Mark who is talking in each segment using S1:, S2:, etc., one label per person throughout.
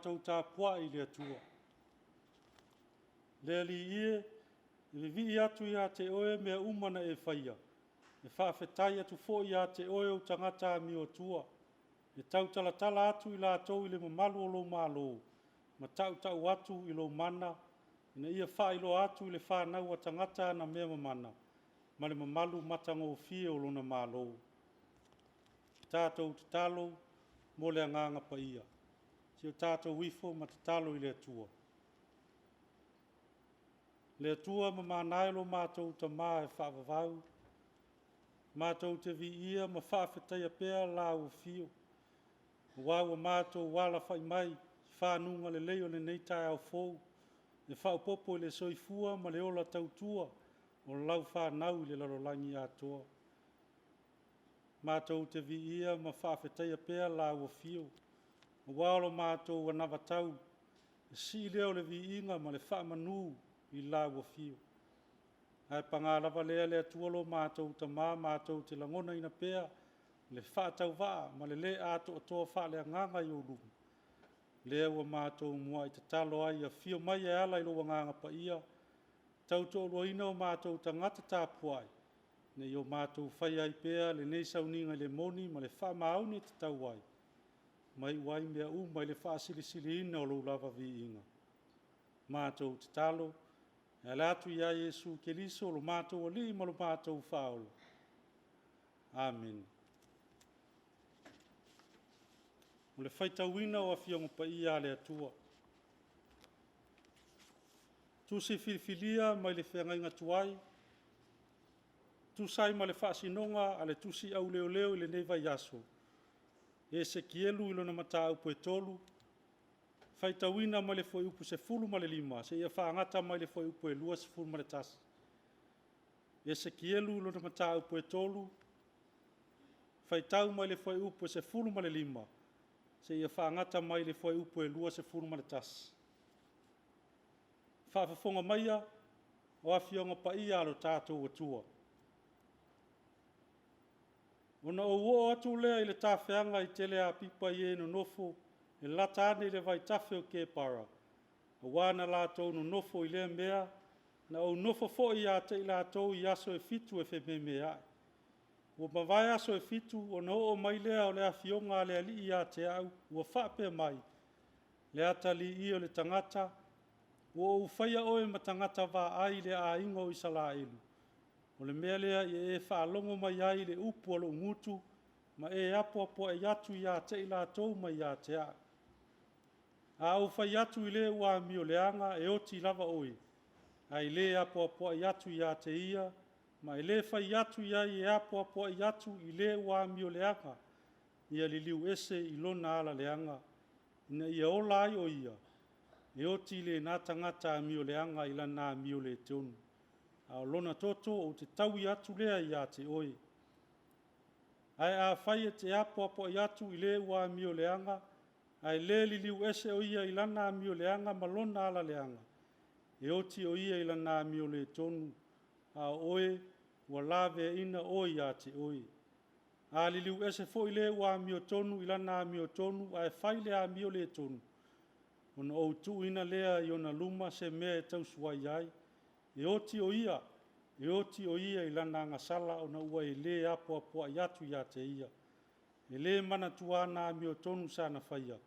S1: Tatou tapuai i le Atua. Le Alii e, e vivii atu ia te oe mea uma na e faia, e faafetai atu foi ia te oe ou tagata amiotua, e tautalatala atu i latou i le mamalu o lou Malo, ma tautau atu i lou mana, ina ia faailoa atu i le fanau a tagata ana mea mamana, ma le mamalu matagofie o lona Malo. Tatou tatalo mo le Agaga Paia. Se i o tatou ifo ma tatalo i le Atua. Le Atua ma Mana e lo matou Tama e faavavau, matou te viia ma faafetaia pea lau Afio, aua ua matou alafai mai i fanuga lelei o lenei taeao fou, e faaopoopo i le soifua ma le ola tautua o lau fanau i le lalolagi atoa. Matou te viia ma faafetaia pea lau Afio, aua o lo matou anavatau, e sii lea o le viiga ma le faamanu i lau Afio. Ae paga lava lea le Atua lo matou Tama, matou te lagonaina pea le faatauvaa ma le le atoatoa faaleagaga i ou luma, lea ua matou muai tatalo ai, afio mai e ala i lou Agaga Paia, tautoaluaina o matou tagata tapuai, ina ia matou faia ai pea lenei sauniga i le moni ma le faamaoni e tatau ai, ma iu ai mea uma i le faasilisiliina o lou lava viiga. Matou tatalo e ala atu ia Iesu Keriso lo matou Alii ma lo matou Faaola. Amene. O le faitauina o Afioga Paia a le Atua. Tusi Filifilia mai le Feagaiga Tuai, tusa ai ma le faasinoga a le Tusi Aoleoleo i lenei vaiaso, Esekielu i lona mataupu e 3, faitauina mai le fuaiupu 15 seia faagasata mai le fuaiupu 21. Esekielu lona mataupu e 3, faitau mai le fuaiupu e 15 seia faagasata mai le fuaiupu e 21. Faafofoga maia, o Afioga Paia a lo tatou Atua. Ona ou oo atu lea i le tafeaga i Teleapipa i e nonofo e lata ane i le vaitafe o Kepara, aua na latou nonofo i lea mea, na ou nofo foi ia te i latou i aso e fitu e fememeai. Ua mavae aso e fitu ona oo mai lea o le Afioga a le Alii ia te au, ua faapea mai, “Le atalii e o le tagata, ua ou faia oe ma tagata vaai i le aiga o Isaraelu, o le mea lea ia e faalogo mai ai i le upu a lou gutu ma e apoapoai atu ia te i latou mai ia te au. A ou fai atu i le ua amioleaga, e oti lava oe, ae le apoapoai atu ia te ia, ma e le fai atu i ai e apoapoai atu i le ua amioleaga, ia liliu ese i lona ala leaga, ina ia ola ai o ia, e oti lena tagata amioleaga i lana amio le tonu, a o lona toto ou te taui atu lea ia te oe. Ae afai e te apoapoai atu i le ua amioleaga, ae le liliu ese o ia i lana amioleaga ma lona ala leaga, e oti o ia i lana amio le tonu, a o oe ua laveaiina oe ia te oe. A liliu ese foi le ua amiotonu i lana amiotonu ae fai le amio le tonu, ona ou tuuina lea i ona luma se mea e tausuai ai, e oti o ia, e oti o ia i lana agasala ona ua e le apoapoai atu ia te ia. E le manatua ana amiotonu sa na faia,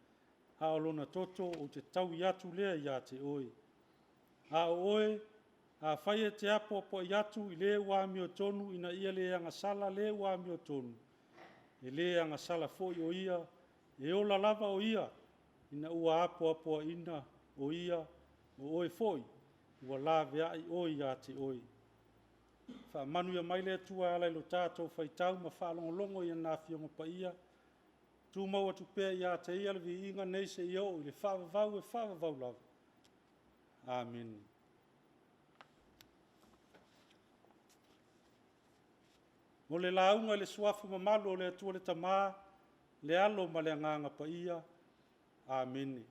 S1: a o lona toto ou te taui atu lea ia te oe. A o oe, afai e te apoapoai atu i le ua amiotonu ina ia le agasala le ua amiotonu, e le agasala foi o ia, e ola lava o ia ina ua apoapoaiina o ia, o oe foi, ua laveai oe ia te oe. Faamanuia mai le Atua e ala i lo tatou faitau ma faalogologo i ana Afioga Paia, tumau atu pea ia te Ia le viiga nei seia oo i le faavavau e faavavau lava. Amene. O le lauga i le Suafa mamalu o le Atua le Tama, le Alo ma le Agaga Paia. Amene.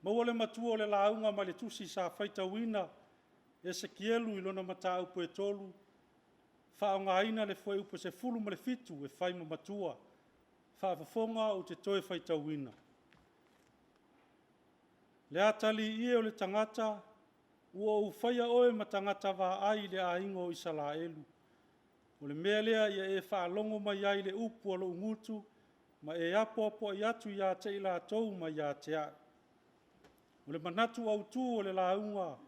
S1: Maua le matua o le lauga mai le tusi sa faitauina Esekielu i lona mataupu e 3, faaaogaina le fuaiupu e 17 e fai ma matua. Faafofoga ou te toe faitauina. Le atalii e o le tagata, ua ou faia oe ma tagata vaai i le aiga o Isaraelu. O le mea lea ia e faalogo mai ai i le upu a lou gutu, ma e apoapoai atu ia te i latou ma ia te au. O le manatu autu o le lauga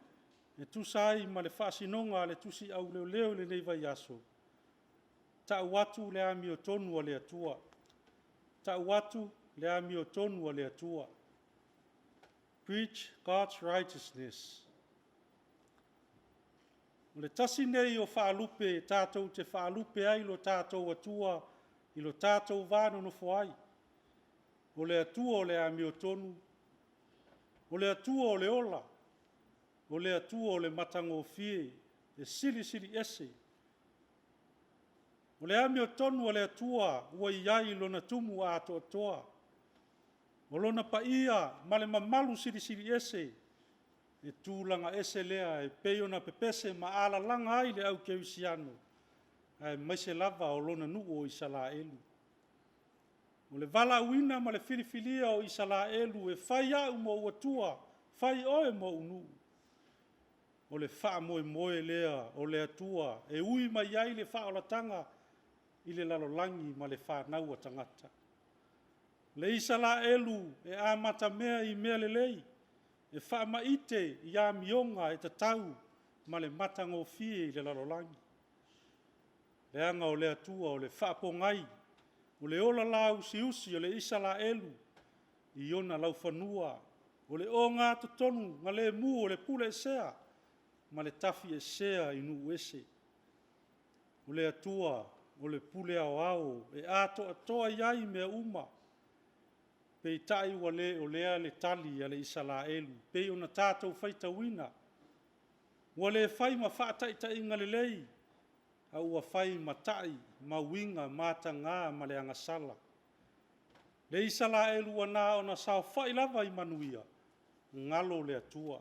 S1: e tusa ai ma le faasinoga a le Tusi Au Leoleo i lenei vaiaso, tau atu le amiotonu a le Atua. Tau atu le amiotonu a le Atua. Preach God's righteousness. O le tasi nei o faalupe tatou te faalupe ai lo tatou Atua i lo tatou va nonofo ai. O le Atua o le amiotonu, o le Atua o le ola, o le Atua o le matagofie, e silisili ese. O le amiotonu a le Atua ua i ai lona tumu atoatoa. O lona paia ma le mamalu silisili ese, e tulaga ese lea e pei ona pepese ma alalaga ai le au kerisiano, aemaise lava o lona nuu o Isaraelu. O le valaauina ma le filifilia o Isaraelu e fai au ma ou Atua, fai oe ma ou nuu. O le faamoemoe lea o le Atua e ui mai ai le faaolataga i le lalolagi ma le fanau a tagata. O le Isaraelu e amatamea i mea lelei, e faamaite i amioga e tatau ma le matagofie i le lalolagi. Leaga o le Atua o le faapogai, o le ola lauusiusi o le Isaraelu i ona laufanua, o le ogatotonugalemu o le puleesea ma le tafiesea i nuu ese. O le Atua o le pule aoao e atoatoa i ai mea uma. Peitai ua le o lea le tali a le Isaraelu e pei ona tatou faitauina. Ua le fai ma faataitaiga lelei, a ua fai ma ta'i ma uiga mataga ma le agasala. Le Isaraelu ua na ona saofai lava i manuia, galo le Atua.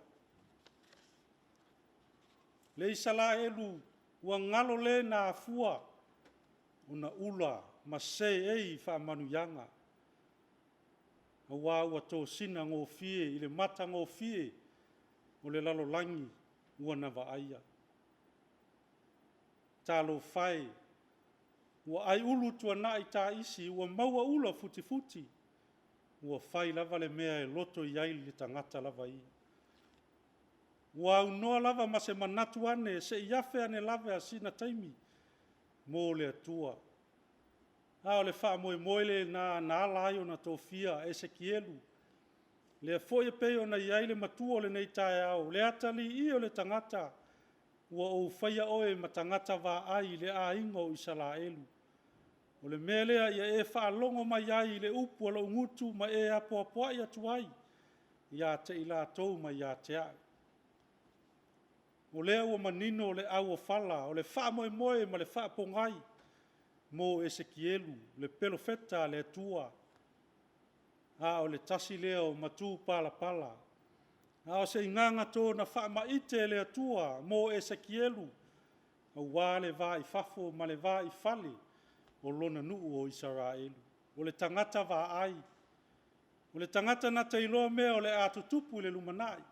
S1: Le Isaraelu ua galo le na afua ona ula ma seei i faamanuiaga, aua ua tosina gofie i le matagofie o le lalolagi ua na vaaia. Talofa e, ua aiulu tuanai taisi ua maua ula futifuti, ua fai lava le mea e loto i ai le tagata lava ia. Ua aunoa lava ma se manatu ane se i afe ane lava sina taimi mo le Atua. A o le faamoemoe lena na ala ai ona tofia Esekielu, lea foi e pei ona i ai le matua o lenei taeao, le atalii e o le tagata, ua ou faia oe ma tagata vaai i le aiga o Isaraelu. O le mea lea ia e faalogo mai ai i le upu a lou gutu ma e apoapoai atu ai ia te i latou ma ia te au. O lea ua manino le auofala, o le faamoemoe ma le faapogai mo Esekielu le perofeta a le Atua. A o le tasi lea o matupalapala, a o se igaga na faamaite e le Atua mo Esekielu, aua le va i fafo ma le va i fale o lona nuu o Isaraelu. O le tagata vaai, o le tagata na te iloa mea o le a tutupu i le lumanai.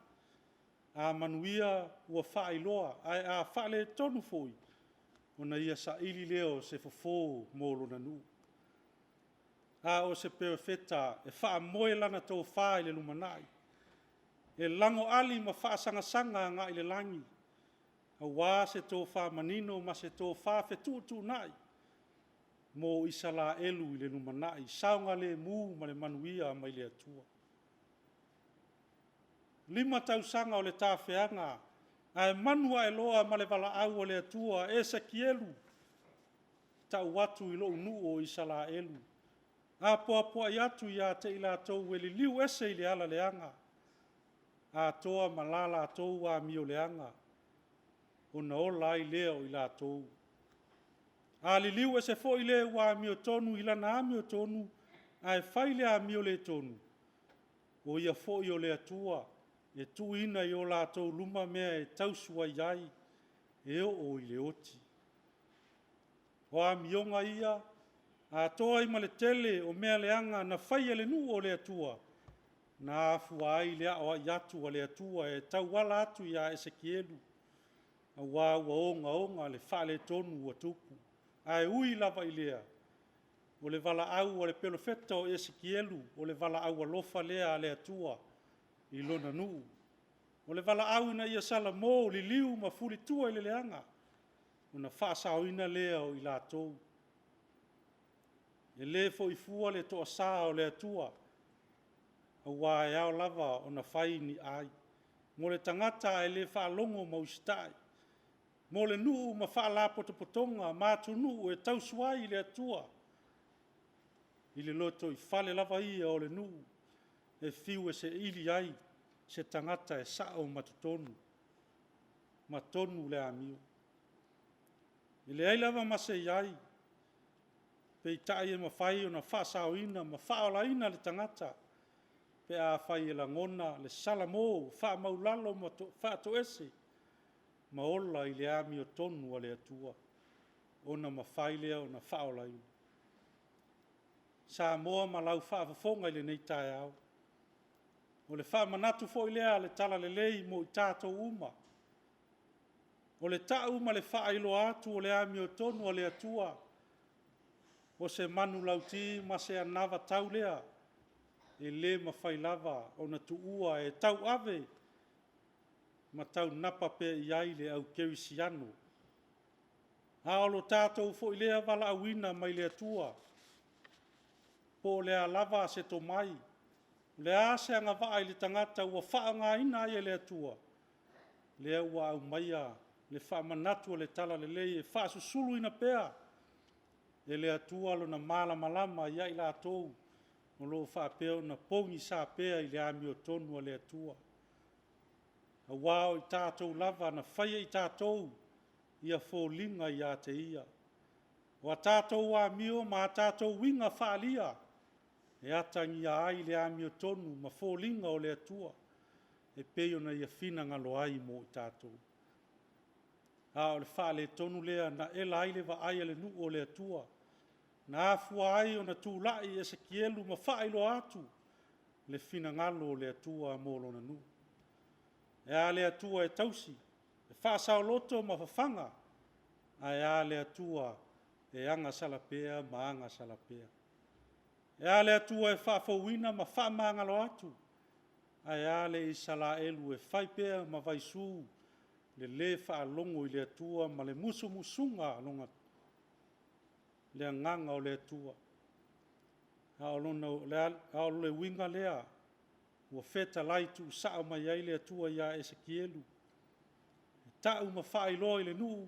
S1: A manuia ua faailoa, ae a faaletonu foi, ona ia saili lea o se fofo mo lona nuu. A o se perofeta e faamoe lana tofa i le lumanai, e lagoali ma faasagasaga agai i le lagi, aua se tofa manino ma se tofa fetuutuunai mo Isaraelu i le lumanai, saogalemu ma le manuia mai le Atua. 5 tausaga o le tafeaga, ae manu ae loa ma le valaau a le Atua, Esekielu, tau atu i lou nuu o Isaraelu, apoapoai atu ia te i latou e liliu ese i le ala leaga, atoa ma la latou amioleaga, ona ola ai lea o i latou. A liliu ese foi le ua amiotonu i lana amiotonu, ae fai le amio le tonu, o ia foi o le Atua e tuuina i o latou luma mea e tausuai ai, e oo i le oti. O amioga ia, atoa ai ma le tele o mea leaga na faia e le nuu o le Atua. na afua ai le aoai atu a le Atua e tauala atu ia Esekielu, aua ua ogaoga le faaletonu ua tupu. Ae ui lava i lea, o le valaau a le pelofeta o Esekielu, o le valaau alofa lea a le Atua i lona nuu. O le valaau ina ia salamo, liliu ma fulitua i le leaga, ona faasaoina lea o i latou. E le foi fua le toasa o le Atua, aua e ao lava ona fai ni ai mo le tagata ae le faalogo ma usitai, mo le nuu ma faalapotopotoga ma atunuu e tausi ai le Atua, i le lotoifale lava ia o le nuu, e fiu e saili ai se tagata e sao ma totonu ma tonu le amio. E leai lava ma se i ai, peitai e mafai ona faasaoina ma faaolaina le tagata pe afai e lagona le salamo, faamaualalo ma faatoese ma ola i le amiotonu a le Atua, ona mafai lea ona faaolaina. Samoa ma lau faafofoga i lenei taeao, o le faamanatu foi lea a le Talalelei mo i tatou uma. O le tau ma le faailoa atu o le amiotonu a le Atua, o se manulauti ma se anavatau lea e le mafai lava ona tuua, e tauave ma taunapa pea i ai le au kerisiano. A o lo tatou foi lea valaauina mai le Atua, po o le a lava se tomai, o le a se agavaa i le tagata ua faaaogaina ai e le Atua, lea ua aumaia le faamanatu o le Talalelei e faasusuluina pea e le Atua lona malamalama ia i latou o lo o faapea ona pogisa pea i le amiotonu a le Atua. Aua o i tatou lava na faia i tatou ia foliga ia te Ia. O a tatou amio ma a tatou uiga faaalia, e atagia ai le amiotonu ma foliga o le Atua e pei ona Ia finagalo ai mo i tatou. A o le faaletonu lea na ela ai le vaai a le nuu o le Atua, na afua ai ona tulai Esekielu ma faailoa atu le finagalo o le Atua mo lona nuu. E a le Atua e tausi, e faasaoloto ma fafaga, ae a le Atua e agasala pea ma agasala pea. E a le Atua e faafouina ma faamagalo atu, ae a le Isaraelu e fai pea ma vaisu le le faalogo i le Atua ma le musumusuga a le Agaga o le Atua. A o le uiga lea ua fetalai tuusao mai ai le Atua ia Esekielu, e tau ma faailoa i le nuu,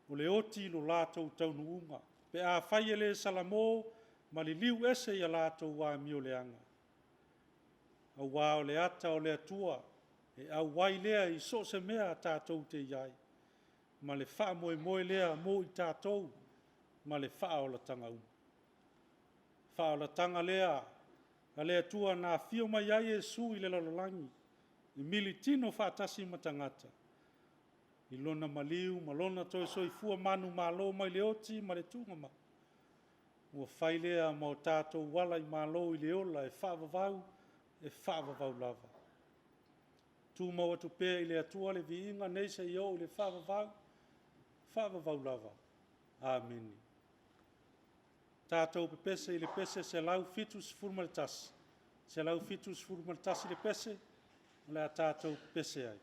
S1: o le oti lo latou taunuuga, pe afai e le salamo ma liliu ese i a latou amio leaga. Aua o le ata o le Atua, e auai lea i so o se mea tatou te i ai, ma le faamoemoe lea mo i tatou ma le faaolataga uma. Faaolataga lea a le Atua na afio mai ai Iesu i le lalolagi, e militino faatasi ma tagata, i lona maliu ma lona toe soifua manumalo mai le oti ma le tuugamau, ua fai lea ma o tatou ala i malo i le ola e faavavau, e faavavau lava. Tumau atu pea i le Atua le viiga nei seia oo i le faavavau, faavavau lava. Amene. Tatou pepese i le pese 171, 171 le pese, o le a tatou pepese ai.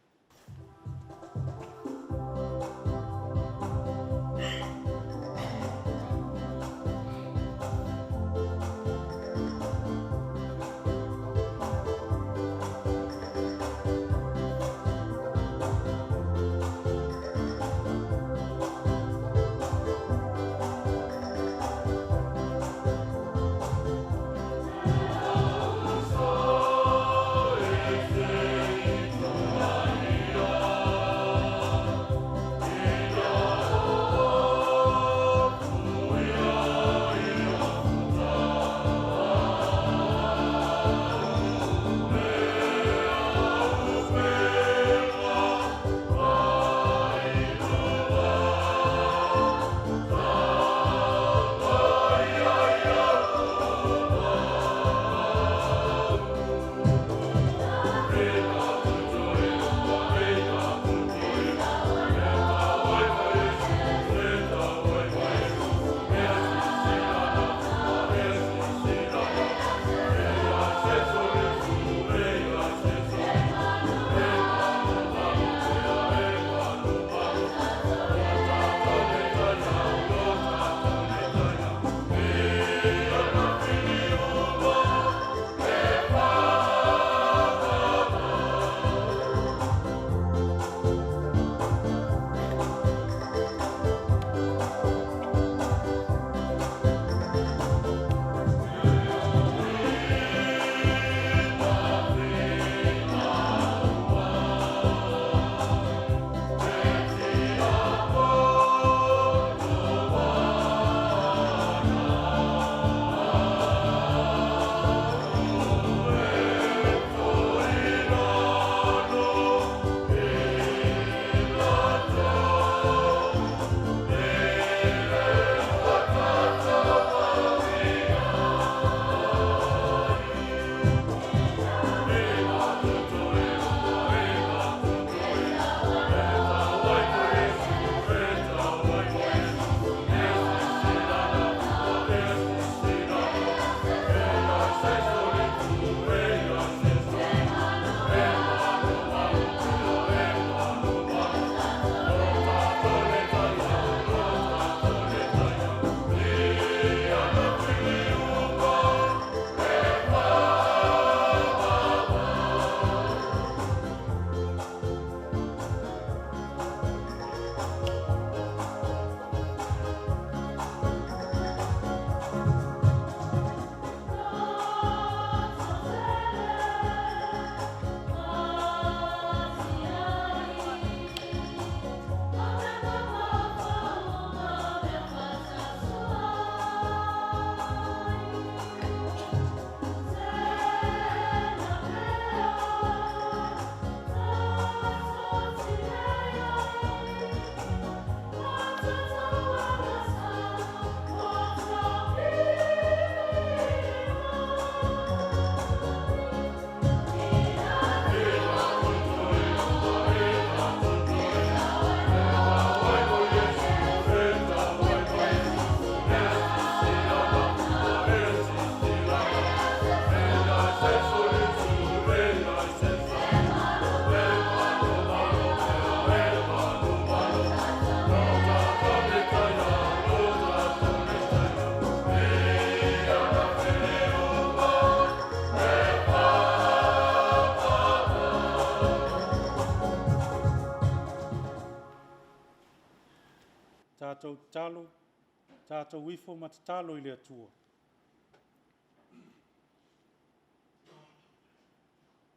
S1: faitau ifo ma tatalo i le Atua.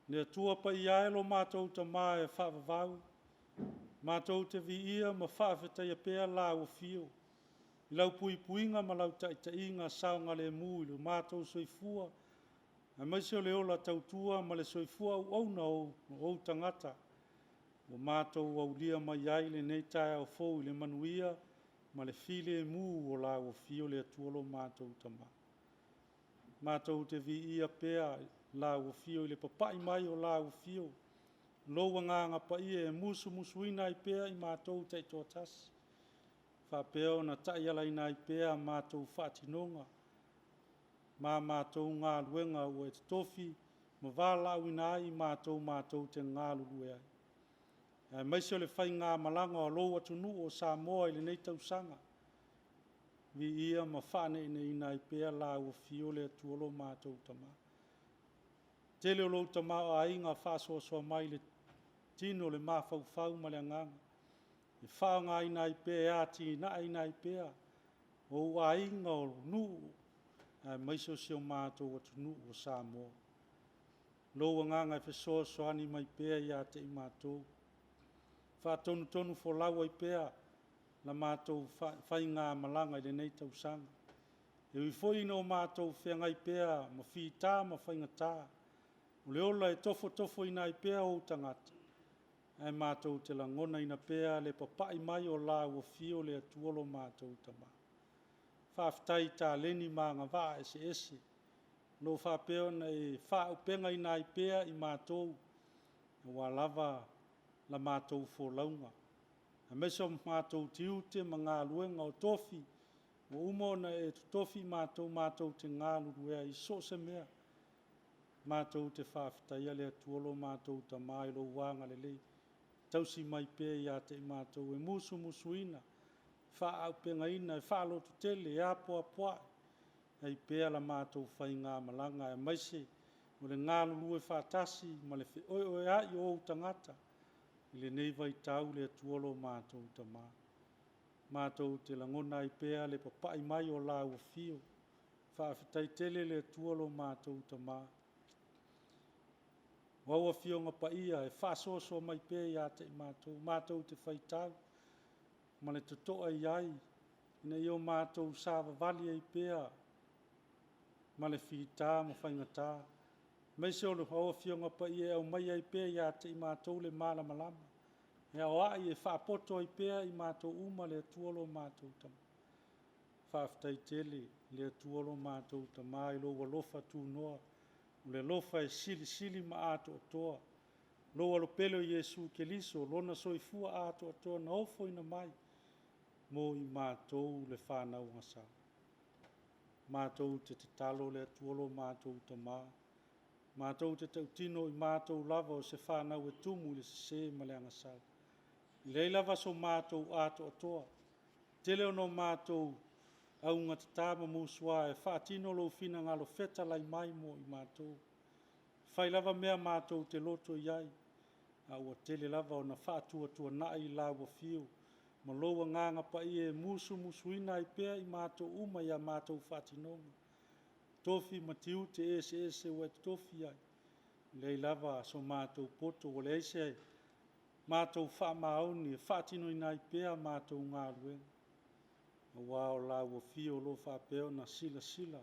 S1: Le Atua Paia e lo matou Tama e faavavau, matou te viia ma faafetaia pea lau Afio i lau puipuiga ma lau taitaiga saogalemu i lo matou soifua, aemaise o le ola tautua ma le soifua auauna o ou tagata ua matou aulia mai ai lenei taeao fou i le manuia ma le filemu o lau Afio le Atua lo matou Tama. Matou te viia pea lau Afio i le papai mai o lau Afio, lou Agaga Paia e musumusuina ai pea i matou taitoatasi, faapea ona taialaina ai pea a matou faatinoga ma a matou galuega ua e totofi ma valaauina ai i matou matou te galulue ai, aemaise o le faigamalaga a lou atunuu o Samoa i lenei tausaga. Viia ma faaneeneeina ai pea lau Afio le Atua lo matou Tama. Tele o lou tamaoaiga faasoasoa mai i le tino, le mafaufau ma le agaga e faaaogaina ai pea e atinaeina ai pea ou aiga, o nuu, aemaise o si o matou atunuu o Samoa. Lou Agaga e fesoasoani mai pea ia te i matou, faatonutonufolau ai pea la matou faigamalaga i lenei tausaga. E ui foi ina o matou feagai pea ma fita ma faigata, o le ola e tofotofoina ai pea ou tagata, ae matou te lagonaina pea le papai mai o lau Afio le Atua lo matou Tama. Faafetai i taleni ma agavaa eseese o lo o faapea ona e faaaupegaina ai pea i matou aua lava la matou folauga, aemaise o matou tiute ma galuega o tofi ua uma ona e totofi i matou matou te galulue ai i so o se mea. Matou te faafetaia le Atua lo matou Tama i lou agalelei, tausi mai pea ia te i matou e musumusuina, faaauupegaina, e faalototele, e apoapoai ai pea la matou faigamalaga, aemaise o le galulue faatasi ma le feoeoeai o ou tagata i lenei vaitau le Atua lo matou Tama. Matou te lagona ai pea le papai mai o lau Afio. Faafetai tele le Atua lo matou Tama. O au Afioga Paia e faasoasoa mai pea ia te i matou, matou te faitau ma le totoa i ai ina ia matou savavali ai pea ma le fita ma faigata, aemaise o au Afioga Paia e aumaia ai pea ia te i matou le malamalama, e aoai e faapoto ai pea i matou uma le Atua lo matou Tama. Faafetai tele le Atua lo matou Tama i lou alofa tunoa, o le alofa e silisili ma atoatoa, lou Alo pele o Iesu Keriso, lona soifua atoatoa na ofoina mai mo i matou le fanau agasala. Matou te tatalo le Atua lo matou Tama, matou te tautino o i matou lava o se fanau e tumu i le sese ma le agasala. E leai lava so matou atoatoa, tele ona matou augatata ma musua e faatino lou finagalo fetalai mai mo i matou. E fai lava mea matou te loto i ai, a ua tele lava ina faatuatuanai lau Afio ma lou Agaga Paia e musumusuina ai pea i matou uma i a matou faatinoga, tofi ma tiute eseese ua e totofi ai, e leai lava so matou poto, ua leai se matou faamaoni e faatinoina ai pea a matou galuega, aua o lau Afio o lo o faapea ona silasila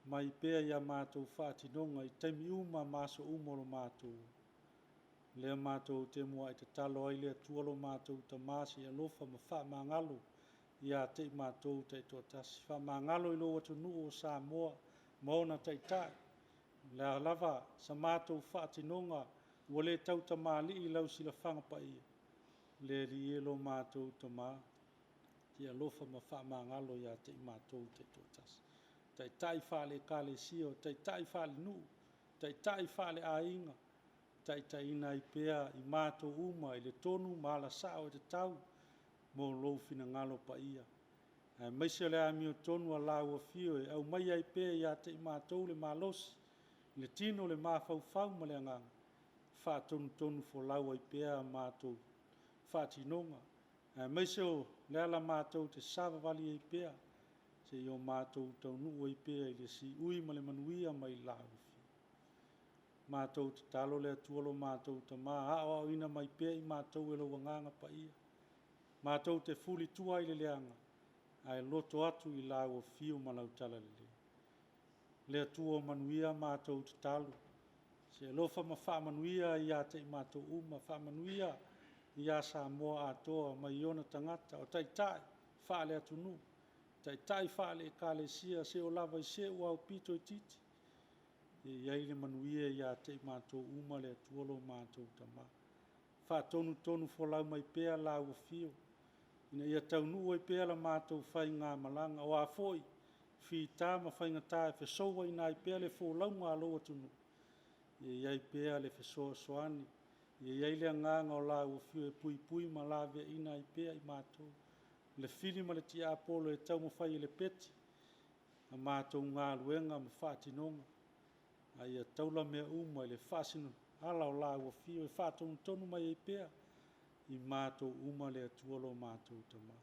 S1: mai pea i a matou faatinoga i taimi uma ma aso uma o lo matou ola. O lea matou te muai tatalo ai le Atua lo matou Tama, se i alofa ma faamagalo ia te i matou taitoatasi. Faamagalo i lou atunuu o Samoa ma ona taitai, o le a lava sa matou faatinoga ua le tautamalii i lau silafaga paia, le Alii e lo matou Tama, se i alofa ma faamagalo ia te i matou taitoatasi. Taitai faale-Ekalesia, o taitai faalenuu, taitai faaleaiga, taitaiina ai pea i matou uma i le tonu ma ala sao e tatau mo lou finagalo paia, aemaise o le amiotonu a lau Afio e aumaia ai pea ia te i matou le malosi i le tino, le mafaufau ma le agaga, e faatonutonufolau ai pea a matou faatinoga, aemaise o le ala matou te savavali ai pea. seia o matou taunuu ai pea i le siui ma le manuia mai lau Afio. Matou tatalo le Atua lo matou Tama, aoaoina mai pea i matou e lou Agaga Paia, matou te fulitua ai i le leaga, ae loto atu i lau Afio ma lau Talalelei. Le Atua o manuia, matou tatalo, se alofa ma faamanuia ia te i matou uma, faamanuia ia Samoa atoa mai ona tagata, o taitai faale-atunuu, taitai faale-ekalesia, seia oo lava i si aupito itiiti, ia i ai le manuia ia te i matou uma le Atua lo matou Tama. Faatonutonufolau mai pea lau Afio, ina ia taunuu ai pea la matou faigamalaga. O a foi fita ma faigata e fesouaina ai pea le folauga a lou atunuu, ia i ai pea le fesoasoani, ia i ai le agaga o lau Afio e puipui ma laveaiina ai pea i matou, le fili ma le tiapolo e taumafai e lepeti a matou galuega ma faatinoga, a ia taula mea uma i le faasinoala o lau Afio e faatonutonu mai ai pea i matou uma le Atua lo matou Tama.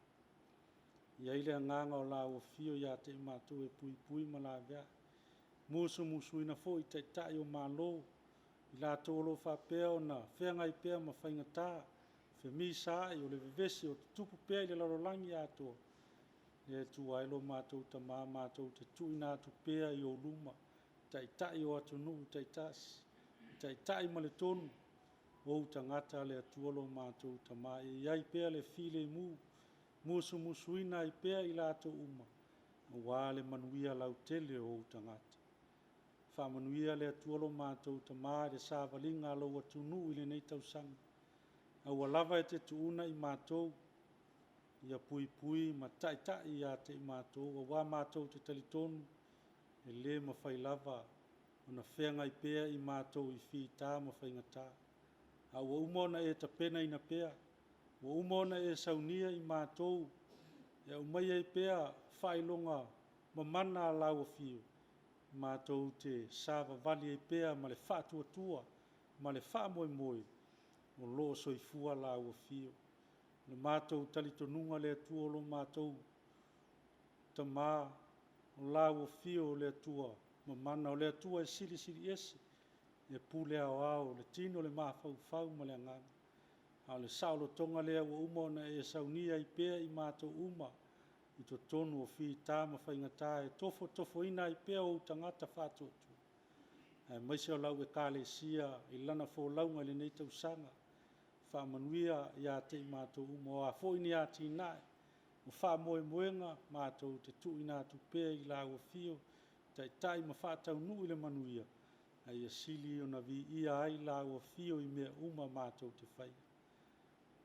S1: E i ai le agaga o lau Afio ia te i matou e puipui ma laveai, musumusuina foi Taitai o Malo, i latou o lo o faapea ona feagai pea ma faigata, femisaai o le vevesi o tutupu pea i le lalolagi atoa, Le Atua e lo matou Tama, matou te tuuina atu pea i ou luma Taitai o atunuu taitasi, taitai ma le tonu o ou tagata le Atua lo matou Tama, ia i ai pea le filemu, musumusuina ai pea i latou uma, aua le manuia lautele o ou tagata. Faamanuia le Atua lo matou Tama i le savaliga a lou atunuu i lenei tausaga, aua lava e te tuua i matou, ia puipui ma taitai ia te i matou, aua matou te talitonu, e le mafai lava ona feagai pea i matou i fita ma faigata, a ua uma ona e tapenaina pea, ua uma ona e saunia i matou e aumaia ai pea faailoga mamana a lau Afio, matou te savavali ai pea ma le faatuatua ma le faamoemoe o lo o soifua lau Afio. O le matou talitonuga le Atua lo matou Tama, o lau Afio o le Atua mamana, o le Atua e silisili ese, e pule aoao i le tino, le mafaufau ma le agaga. A o le saolotoga lea ua uma ona e saunia ai pea i matou uma i totonu o fita ma faigata e tofotofoina ai pea ou tagata faatuatua, aemaise o lau Ekalesia i lana folauga i lenei tausaga. Faamanuia ia te i matou uma, o a foi ni atinae o faamoemoega, matou te tuuina atu pea i lau Afio, taitai ma faataunuu i le manuia, a ia sili ona viia ai lau Afio i mea uma matou te faia.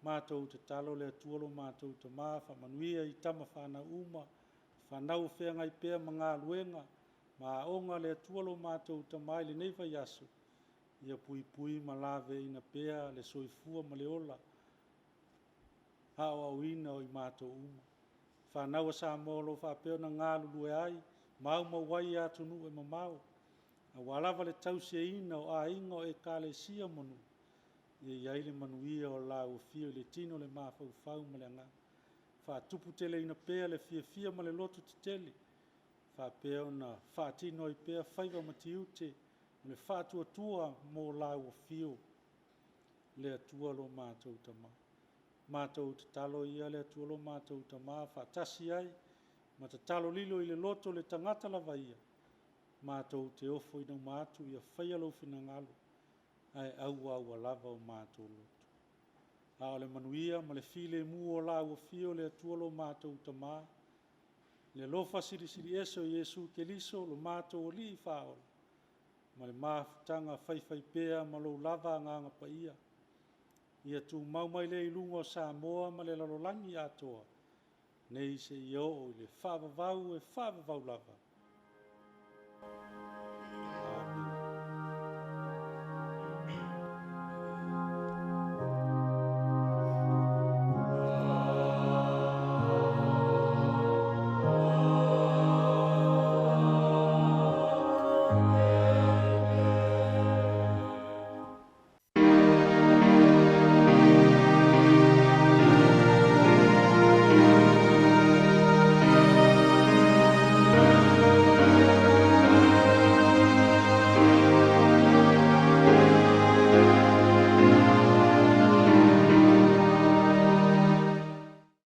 S1: Matou tatalo le Atua lo matou Tama, faamanuia i tama fanau uma, fanau o feagai pea ma galuega ma aoga, le Atua lo matou Tama i lenei vaiaso, ia puipui ma laveaiina pea le soifua ma le ola aoaoina o i matou uma. Fanau a Samoa o lo o faapea ona galulue ai ma aumau ai i atunuu e mamao, aua lava le tausiaina o aiga, o ekalesia ma nuu, ia i ai le manuia o lau Afio i le tino, le mafaufau ma le agaga. Faatuputeleina pea le fiafia ma le lototetele, faapea ona faatino ai pea faiva ma tiute o le faatuatua mo lau Afio le Atua lo matou Tama. Matou tatalo ia le Atua lo matou Tama faatasi ai ma tatalo lilo i le loto o le tagata lava ia, matou te ofoina uma atu ia faia lou finagalo, ae aua lava o matou loto. A o le manuia ma le filemu o lau Afio le Atua lo matou Tama, le alofa silisili ese o Iesu Keriso lo matou Alii Faaola, ma le mafutaga faifaipea ma lou lava Agaga Paia, ia tumau mai lea i luga o Samoa ma le lalolagi atoa, nei seia oo i le faavavau e faavavau lava.